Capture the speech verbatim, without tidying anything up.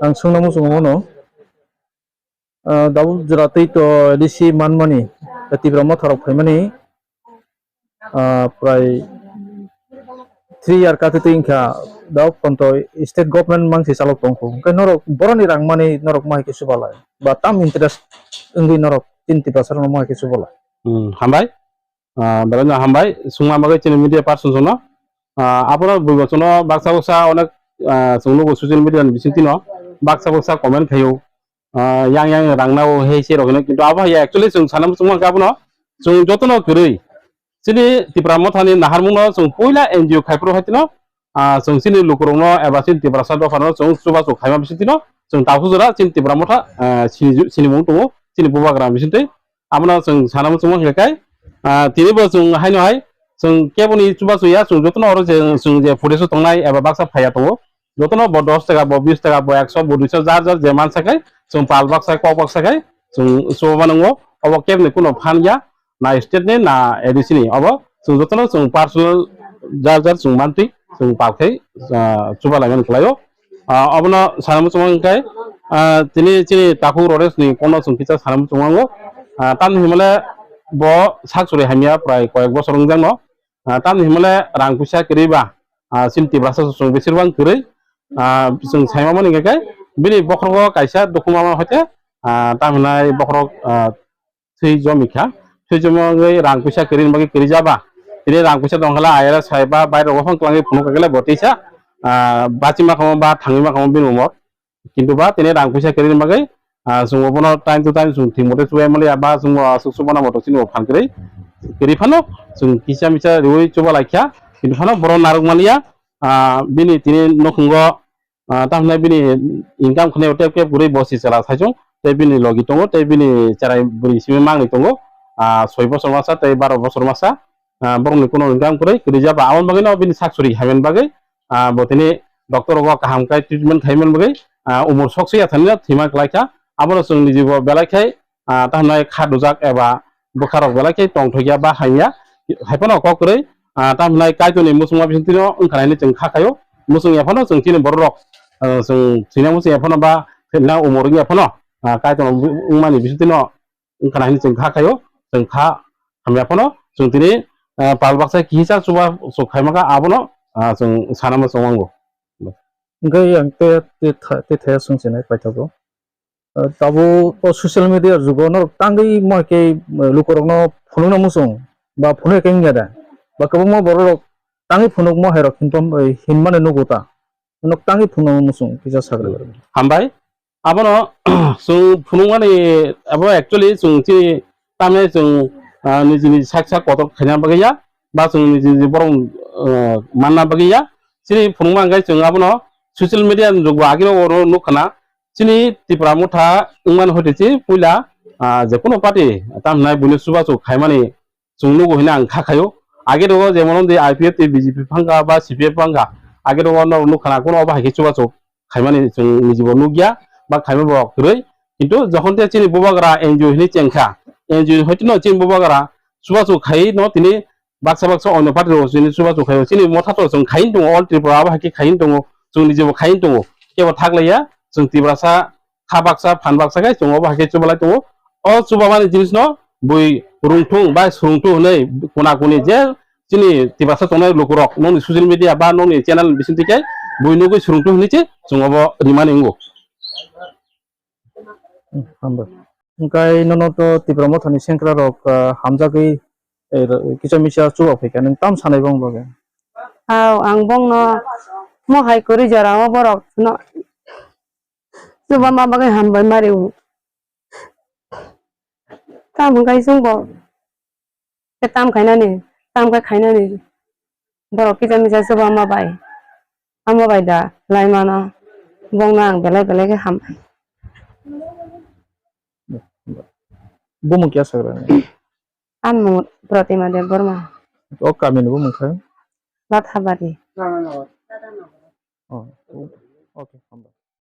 Ang swngna muchungo bono, ah, dabuk jora twi to A D C manmani, Tipra Motha rok phaimani, ah, prai three year kati twi wngkha, dabuk ponto state government mangsi chalok tongkho. Hwnkhe norok boroni rang mani norok ma hai khe chubalai? Ba tam interest wngwi norok chini Tiprasa rokno ma hai khe chubalai? Hmm, hambai. Ah, belai no hambai, swngma bagwi chini media person chwngno. Ah, abono buibo chwngno baksa baksa onek, ah, chwng nugo social media ni bisingtwino baksa baksa comment khaio. Ah, yang yang rang nao he se rok hino, kintu abo hai actually chwng sana muchung mankha abono chwng jotono kwrwi. Chini Tipra Mothani naharmungno chwng puila N G O khaiphuru haitino, ah, chwng chini lukurokno eba chini Tiprasa dophano chwng chubachu khaima bisingtwino chwng tabuk jora chini Tipra Motha, ah, sini, sinimung tongo chini bubagra bisingtwi. Abono chwng sana muchungma hwnkhe kai, ah, tinibo chwng haino hai chwng keboni chubachu ya, chwng jotono oro je chwng je footage o tongnai eba baksa phaiya tongo, jotono bo dos taka, bo bis taka, bo ekso, bo duiso, jar jar je mansa khai chwng pal baksa, kok baksa khai chwng chuba mano. Obo keboni kuno phan ya, na state ni, na A D C ni, obo chwng jotono chwng personal jar jar chwng mantwi chwng pal khai, ah, chuba laimani kwlaio. Ah, obono sana muchung mankhe, ah, tini chini takhuk Rodes ni kono chwng kisa sana muchung mango. Ah, tamni himale bo sak chwrai hamya prai koyek bosor wngjakno. Ah, tamni himale rang puisa kwrwi ba, ah, chini Tiprasa chwng besir bang kwrwi. Ah, chwng saima mani hwnkhe bini bokhorogo kaisa dokhuma ma hoite, ah, tamhinai bokhorok, ah, thwi jomikha. Thwi jomogwi rang puisa kwrwini bagwi kwrwi jaba. Tini rang puisa tongkhala I R S hai ba bai rok phang twlangwi phunuk kakhe bo tisa, ah, bachima kamo ba thangwi ma kamo bini umor. Kintu ba tini rang puisa kwrwini bagwi, ah, chwng obono time to time chwng thik mote chubai maliya ba chwng aswk chuba nang moto chini bo phan kwrwi. Kwrwi phano chwng kisa misa riwi chuba laikha. Kintu phano borok narwk maliya, ah, bini tini nukhungo, ah, tamhinai bini income khwnai tep kep kwrwi bo si chwla saichung, tei bini logi tongo, tei bini cherai bwrwi simi mangni tongo, ah, soi bosor masa tei baro bosor masa, ah, borokni kuno income kwrwi kwrwi jaba. Aboni bagwino bini sak suri haiman bagwi, ah, bo tini doctor rogo kaham khe treatment khaimani bagwi, ah, umor sok se yathani thwima kwlai kha. Abono chwng niji bo belai khai, ah, tamhinai kha dujak eba bwkha rok belai khe tongthokya ba hamya, hai phano kok kwrwi, ah, tamhinai Kaitorni muchungma bisingtwino wngkha nai hinwi chwng kha khaio. Muchung ya phano chwng chini borok rok, ah, chwng thwina muchung ya phano ba thwina umor wngya phano, ah, Kaitorno wngmani bisingtwino wngkha nai hinwi chwng kha khaio. Chwng kha hamya phano chwng tini, ah, pal baksa kisa chuba chuk khaima kha abono, ah, chwng sana muchung wango. Hwnkhe ang te, te tha-, te thaya swng sinai paithago. Ah, tabuk o social media jugo norok tangwi mo khe, eh, lukurokno phunukna muchung ba phunuk khe wngya da? Ba kwbangma borok rok tangwi phunukmo hai rok hinpam-, eh, hinmani nugo ta? Norok tangwi phunukna muchung kisa sagra. Hambai. Abono chwng phunukmani abo actually chwng chini tamni chwng, ah, niji niji sak sak kotor khaina bagwi ya, ba chwng niji niji borok, ah, manna bagwi ya. Chini phunukma hwnkhe chwng abono social media ni jugbo agini oro nukha na. Chini Tipra Motha wngmani hoite chi puila, ah, jekunu party tamhinai buino chubachu khaimani chwng nugo hinwi ang kha khaio. Age rogo jemon wngdi I P F tei B J P phangkha ba C P I phangkha, age rogo norok nukha na, kuno obo hai khe chubachu khaimani chwng nijibo nukya ba khaima bo kwrwi. Kintu jokhon tei chini bubagra N G O hinwi chengkha, N G O hoiteno chini bubagra chubachu khaiwi no tini baksa baksa onyo party rok chini chubachu khaio. Chini Motha to chwng khaini tongo, All Tripura abo hai khe khaini tongo, chwng nijibo khaini tongo. Kebo thaklaiya, chwng Tiprasa kha baksa, phan baksa khe chwng obo hai khe chubalai tongo. O chubamani jinisno bui rwngthung bai swrwngthung hwnwi kuna kuni je chini Tiprasa tongnai lukurok nokni social media ba nokni channel bisingtwi khe bui nugwi swrwngthung hwnwi se chwng obo rimani wngo. Hmm, hambai. Hwnkhe nono to Tipra Mothani sengkra rok, ah, hamjagwi, eh, kisa misa chuba phaikha, nwng tam sanai bong bagwi? Hao, ang bongno mo hai kwrwi jora o borok no chuba ma bagwi hambai mari o. Tamo hwnkhe chwng bo Khe tam khainani, tam khe khainani. Borok kisa misa chuba ma bai. Amo bai da laimano. Bongno ang belai belai khe ham. Bumung kya sagra ni? Amung Pratima Debbarma. O kami ni bumung khai? Lathabari. Oh, okay, hambai.